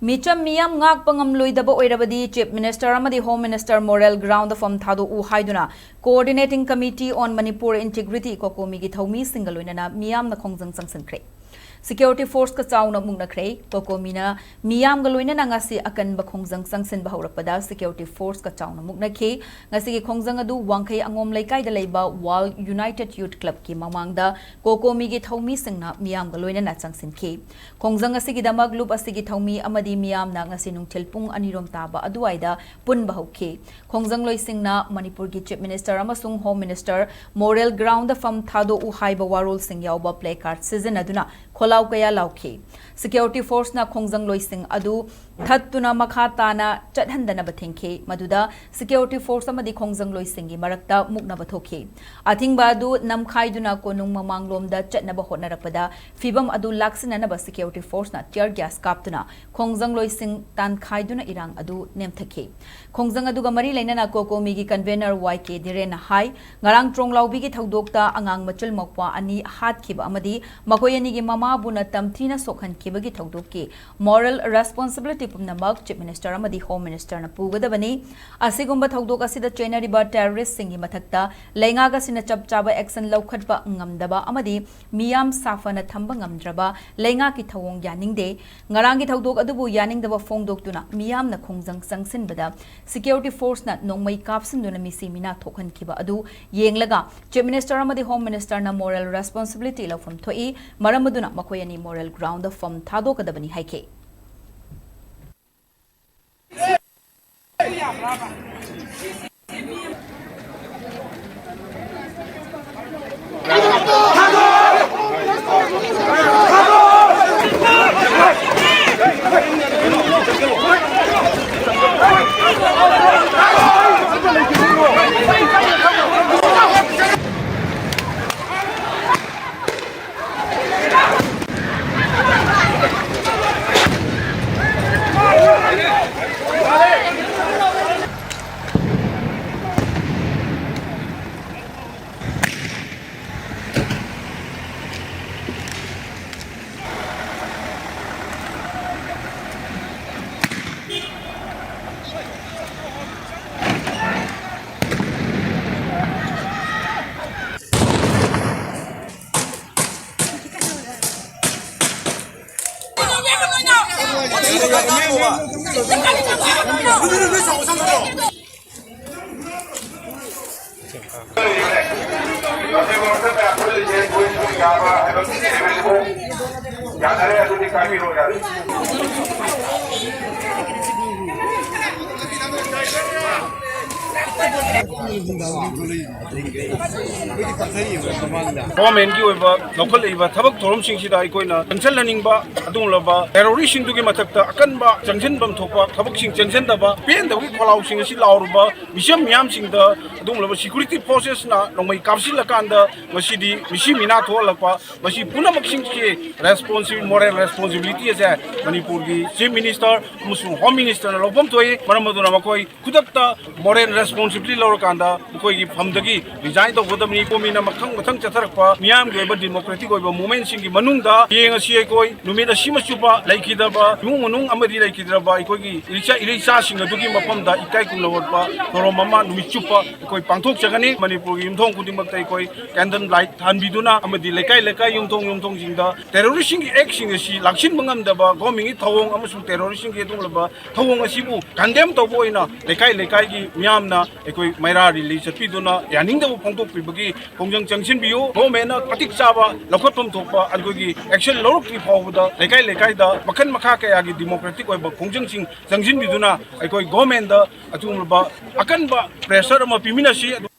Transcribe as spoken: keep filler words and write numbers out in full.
ꯃꯤꯆꯝ ꯃꯤꯌꯥꯝ ꯉꯥꯛꯄ ꯉꯝꯂꯣꯏꯗꯕ ꯑꯣꯏꯔꯕꯗꯤ Chief Minister ꯑꯃꯗꯤ Home Minister moral ground ꯐꯝ ꯊꯥꯗꯣꯛꯎ ꯍꯥꯏꯗꯨꯅ Coordinating Committee on Manipur Integrity, COCOMI ꯒꯤ ꯊꯧꯃꯤꯁꯤꯡꯒ ꯂꯣꯏꯅꯅ ꯃꯤꯌꯥꯝꯅ ꯈꯣꯡꯖꯪ ꯆꯪꯁꯤꯟꯈ꯭ꯔꯦ꯫ Security force ꯀ ꯆꯥꯎꯅ ꯃꯨꯛꯅꯈ꯭ꯔꯦ꯫ COCOMI ꯅ ꯃꯤꯌꯥꯝꯒ ꯂꯣꯏꯅꯅ ꯉꯁꯤ ꯑꯀꯟꯕ ꯈꯣꯡꯖꯪ ꯆꯪꯁꯤꯟꯕ ꯍꯧꯔꯛꯄꯗ Security force ꯀ ꯆꯥꯎꯅ ꯃꯨꯛꯅꯈꯤ꯫ ꯉꯁꯤꯒꯤ ꯈꯣꯡꯖꯪ ꯑꯗꯨ ꯋꯥꯡꯈꯩ ꯑꯉꯣꯝ ꯂꯩꯀꯥꯏꯗ ꯂꯩꯕ World United Youth Club ꯀꯤ ꯃꯃꯥꯡꯗ COCOMI ꯒꯤ ꯊꯧꯃꯤꯁꯤꯡꯅ ꯃꯤꯌꯥꯝꯒ ꯂꯣꯏꯅꯅ ꯆꯪꯁꯤꯟꯈꯤ꯫ ꯈꯣꯡꯖꯪ ꯑꯁꯤꯒꯤꯗꯃꯛ ꯂꯨꯞ ꯑꯁꯤꯒꯤ ꯊꯧꯃꯤ ꯑꯃꯗꯤ ꯃꯤꯌꯥꯝꯅ ꯉꯁꯤ ꯅꯨꯡꯊꯤꯜ ꯄꯨꯡ ꯑꯅꯤꯔꯣꯝ ꯇꯥꯕ ꯑꯗꯨꯋꯥꯏꯗ ꯄꯨꯟꯕ ꯍꯧꯈꯤ꯫ ꯈꯣꯡꯖꯪꯂꯣꯏꯁꯤꯡꯅ ꯃꯅꯤꯄꯨꯔꯒꯤ Chief Minister ꯑꯃꯁꯨꯡ Home Minister moral ground ꯐꯝ ꯊꯥꯗꯣꯛꯎ ꯍꯥꯏꯕ ꯋꯥꯔꯣꯜꯁꯤꯡ ꯌꯥꯎꯕ placard ꯁꯤꯖꯤꯟꯅꯗꯨꯅ ꯈꯣꯜꯂꯥꯎ ꯀꯌꯥ ꯂꯥꯎꯈꯤ꯫ Security force ꯅ ꯈꯣꯡꯖꯪꯂꯣꯏꯁꯤꯡ ꯑꯗꯨ ꯊꯠꯇꯨꯅ ꯃꯈꯥ ꯇꯥꯅ ꯆꯠꯍꯟꯗꯅꯕ ꯊꯤꯡꯈꯤ꯫ ꯃꯗꯨꯗ Security force ꯑꯃꯗꯤ ꯈꯣꯡꯖꯪꯂꯣꯏꯁꯤꯡꯒꯤ ꯃꯔꯛꯇ ꯃꯨꯛꯅꯕ ꯊꯣꯛꯈꯤ꯫ ꯑꯊꯤꯡꯕ ꯑꯗꯨ ꯅꯝꯈꯥꯏꯗꯨꯅ ꯀꯣꯅꯨꯡ ꯃꯃꯥꯡꯂꯣꯝꯗ ꯆꯠꯅꯕ ꯍꯣꯠꯅꯔꯛꯄꯗ ꯐꯤꯚꯝ ꯑꯗꯨ ꯂꯥꯛꯁꯤꯟꯅꯅꯕ Security force ꯅ tear gas ꯀꯥꯞꯇꯨꯅ ꯈꯣꯡꯖꯪꯂꯣꯏꯁꯤꯡ ꯇꯥꯟꯈꯥꯏꯗꯨꯅ ꯏꯔꯥꯡ ꯑꯗꯨ ꯅꯦꯝꯊꯈꯤ꯫ ꯈꯣꯡꯖꯪ ꯑꯗꯨꯒ ꯃꯔꯤ ꯂꯩꯅꯅ COCOMI ꯒꯤ convener ꯋꯥꯏ ꯀꯦ ꯙꯤꯔꯦꯟꯅ ꯍꯥꯏ, ꯉꯔꯥꯡ ꯇ꯭ꯔꯣꯡꯂꯥꯎꯕꯤꯒꯤ ꯊꯧꯗꯣꯛꯇ ꯑꯉꯥꯡ ꯃꯆꯤꯜ ꯃꯧꯄ꯭ꯋꯥ ꯑꯅꯤ ꯍꯥꯠꯈꯤꯕ ꯑꯃꯗꯤ ꯃꯈꯣꯏ ꯑꯅꯤꯒꯤ ꯃꯃꯥꯕꯨꯅ ꯇꯝꯊꯤꯅ ꯁꯣꯛꯍꯟꯈꯤꯕꯒꯤ ꯊꯧꯗꯣꯛꯀꯤ moral responsibility ꯄꯨꯝꯅꯃꯛ Chief Minister ꯑꯃꯗꯤ Home Minister ꯅ ꯄꯨꯒꯗꯕꯅꯤ꯫ ꯑꯁꯤꯒꯨꯝꯕ ꯊꯧꯗꯣꯛ ꯑꯁꯤꯗ ꯆꯦꯟꯅꯔꯤꯕ terrorist ꯁꯤꯡꯒꯤ ꯃꯊꯛꯇ ꯂꯩꯉꯥꯛ ꯑꯁꯤꯅ ꯆꯞ ꯆꯥꯕ action ꯂꯧꯈꯠꯄ ꯉꯝꯗꯕ ꯑꯃꯗꯤ ꯃꯤꯌꯥꯝ ꯁꯥꯐꯅ ꯊꯝꯕ ꯉꯝꯗ꯭ꯔꯕ ꯂꯩꯉꯥꯛꯀꯤ ꯊꯧꯑꯣꯡ ꯌꯥꯅꯤꯡꯗꯦ꯫ ꯉꯔꯥꯡꯒꯤ ꯊꯧꯗꯣꯛ ꯑꯗꯨꯕꯨ ꯌꯥꯅꯤꯡꯗꯕ ꯐꯣꯡꯗꯣꯛꯇꯨꯅ ꯃꯤꯌꯥꯝꯅ ꯈꯣꯡꯖꯪ ꯆꯪꯁꯤꯟꯕꯗ Security force ꯅ ꯅꯣꯡꯃꯩ ꯀꯥꯞꯁꯤꯟꯗꯨꯅ ꯃꯤꯁꯤ ꯃꯤꯅꯥ ꯊꯣꯛꯍꯟꯈꯤꯕ ꯑꯗꯨ ꯌꯦꯡꯂꯒ Chief Minister ꯑꯃꯗꯤ Home Minister ꯅ moral responsibility ꯂꯧꯐꯝ ꯊꯣꯛꯏ꯫ ꯃꯔꯝ ꯑꯗꯨꯅ ꯃꯈꯣꯏ ꯑꯅꯤ moral ground ꯐꯝ ꯊꯥꯗꯣꯛꯀꯗꯕꯅꯤ ꯍꯥꯏꯈꯤ꯫ ꯒꯣꯔꯃꯦꯟꯒꯤ ꯑꯣꯏꯕ ꯂꯧꯈꯠꯂꯛꯏꯕ ꯊꯕꯛ ꯊꯧꯔꯝꯁꯤꯡꯁꯤꯗ ꯑꯩꯈꯣꯏꯅ ꯆꯪꯁꯤꯜꯍꯟꯅꯤꯡꯕ, ꯑꯗꯨꯒꯨꯝꯂꯕ ꯇꯦꯔꯣꯔꯤꯁꯁꯤꯡꯗꯨꯒꯤ ꯃꯊꯛꯇ ꯑꯀꯟꯕ ꯆꯪꯁꯤꯟꯐꯝ ꯊꯣꯛꯄ ꯊꯕꯛꯁꯤꯡ ꯆꯪꯁꯤꯟꯗꯕ, ꯄꯦꯟꯗꯕꯒꯤ ꯈꯣꯜꯂꯥꯎꯁꯤꯡ ꯑꯁꯤ ꯂꯥꯎꯔꯨꯕ ꯃꯤꯆꯝ ꯃꯤꯌꯥꯝꯁꯤꯡꯗ ꯑꯗꯨꯒꯨꯝꯂꯕ ꯁꯦꯀ꯭ꯌꯨꯔꯤꯇꯤ ꯐꯣꯔꯁꯦꯁꯅ ꯅꯣꯡꯃꯩ ꯀꯥꯞꯁꯤꯜꯂꯀꯥꯟꯗ ꯉꯁꯤꯗꯤ ꯃꯤꯁꯤ ꯃꯤꯅꯥ ꯊꯣꯛꯍꯜꯂꯛꯄ, ꯃꯁꯤ ꯄꯨꯝꯅꯃꯛꯁꯤꯡꯁꯤ ꯔꯦꯁꯄꯣꯟꯁꯤꯕꯤꯂꯤ, ꯃꯣꯔꯦꯜ ꯔꯦꯁꯄꯣꯟꯁꯤꯕꯤꯂꯤꯇꯤ ꯑꯁꯦ ꯃꯅꯤꯄꯨꯔꯒꯤ ꯆꯤꯐ ꯃꯤꯅꯤꯁꯇꯔ ꯑꯃꯁꯨꯡ ꯍꯣꯝ ꯃꯤꯅꯤꯁꯇꯔꯅ ꯂꯧꯐꯝ ꯊꯣꯛꯏ꯫ ꯃꯔꯝ ꯑꯗꯨꯅ ꯃꯈꯣꯏ ꯈꯨꯗꯛꯇ ꯃꯣꯔꯦꯜ ꯔꯦꯁꯄꯣꯟꯁꯤꯕꯤꯂꯤꯇꯤ ꯂꯧꯔꯀꯥꯟꯗ ꯃꯈꯣꯏꯒꯤ ꯐꯝꯗꯒꯤ ꯔꯤꯖꯥꯏꯟ ꯇꯧꯒꯗꯕꯅꯤ꯫ ꯀꯣꯃꯤꯅ ꯃꯊꯪ ꯃꯊꯪ ꯆꯠꯊꯔꯛꯄ ꯃꯤꯌꯥꯝꯒꯤ ꯑꯣꯏꯕ ꯗꯦꯃꯣꯀ꯭ꯔꯦꯇꯤꯛ ꯑꯣꯏꯕ ꯃꯨꯚꯃꯦꯟꯁꯤꯡꯒꯤ ꯃꯅꯨꯡꯗ ꯍꯌꯦꯡ ꯑꯁꯤ ꯑꯩꯈꯣꯏ ꯅꯨꯃꯤꯠ ꯑꯁꯤꯃ ꯆꯨꯞꯄ ꯂꯩꯈꯤꯗꯕ ꯏꯃꯨꯡ ꯃꯅꯨꯡ ꯑꯃꯗꯤ ꯂꯩꯈꯤꯗ꯭ꯔꯕ ꯑꯩꯈꯣꯏꯒꯤ ꯏꯔꯩꯆꯥ ꯏꯔꯩꯆꯥꯁꯤꯡ ꯑꯗꯨꯒꯤ ꯃꯐꯝꯗ ꯏꯀꯥꯏ ꯈꯨꯝꯅꯕ ꯎꯠꯄ ꯊꯧꯔꯝ ꯑꯃ ꯅꯨꯃꯤꯠ ꯆꯨꯞꯄ ꯑꯩꯈꯣꯏ ꯄꯥꯡꯊꯣꯛꯆꯒꯅꯤ꯫ ꯃꯅꯤꯄꯨꯔꯒꯤ ꯌꯨꯝꯊꯣꯡ ꯈꯨꯗꯤꯡꯃꯛꯇ ꯑꯩꯈꯣꯏ ꯀꯦꯟꯗꯜ ꯂꯥꯏꯠ ꯊꯥꯟꯕꯤꯗꯨꯅ ꯑꯃꯗꯤ ꯂꯩꯀꯥꯏ ꯂꯩꯀꯥꯏ, ꯌꯨꯝꯊꯣꯡ ꯌꯨꯝꯊꯣꯡꯁꯤꯡꯗ ꯇꯦꯔꯣꯔꯤꯁꯁꯤꯡꯒꯤ ꯑꯦꯛꯁꯤꯡ ꯑꯁꯤ ꯂꯥꯛꯁꯤꯟꯕ ꯉꯝꯗꯕ ꯒꯣꯔꯃꯦꯟꯒꯤ ꯊꯧꯑꯣꯡ ꯑꯃꯁꯨꯡ ꯇꯦꯔꯣꯔꯤꯁꯁꯤꯡꯒꯤ ꯑꯗꯨꯒꯨꯝꯂꯕ ꯊꯧꯑꯣꯡ ꯑꯁꯤꯕꯨ ꯀꯟꯗꯦꯝ ꯇꯧꯕ ꯑꯣꯏꯅ ꯂꯩꯀꯥꯏ ꯂꯩꯀꯥꯏꯒꯤ ꯃꯤꯌꯥꯝꯅ ꯑꯩꯈꯣꯏ ꯃꯩꯔꯥ ꯔꯦꯂꯤ ꯆꯠꯄꯤꯗꯨꯅ ꯌꯥꯅꯤꯡꯗꯕ ꯐꯣꯡꯗꯣꯛꯄꯤꯕꯒꯤ ꯈꯣꯡꯖꯪ ꯆꯪꯁꯤꯟꯕꯤꯌꯨ꯫ ꯒꯣꯔꯃꯦꯟꯅ ꯃꯇꯤꯛ ꯆꯥꯕ ꯂꯧꯈꯠꯐꯝ ꯊꯣꯛꯄ ꯑꯩꯈꯣꯏꯒꯤ ꯑꯦꯛꯁꯟ ꯂꯧꯔꯛꯇ꯭ꯔꯤ ꯐꯥꯎꯕꯗ ꯂꯩꯀꯥꯏ ꯂꯩꯀꯥꯏꯗ ꯃꯈꯜ ꯃꯈꯥ ꯀꯌꯥꯒꯤ ꯗꯦꯃꯣꯀ꯭ꯔꯦꯇꯤꯛ ꯑꯣꯏꯕ ꯈꯣꯡꯖꯪꯁꯤꯡ ꯆꯪꯁꯤꯟꯕꯤꯗꯨꯅ ꯑꯩꯈꯣꯏ ꯒꯣꯔꯃꯦꯟꯗ ꯑꯆꯨꯝꯕ ꯑꯀꯟꯕ ꯄ꯭ꯔꯦꯁꯔ ꯑꯃ ꯄꯤꯃꯤꯟꯅꯁꯤ꯫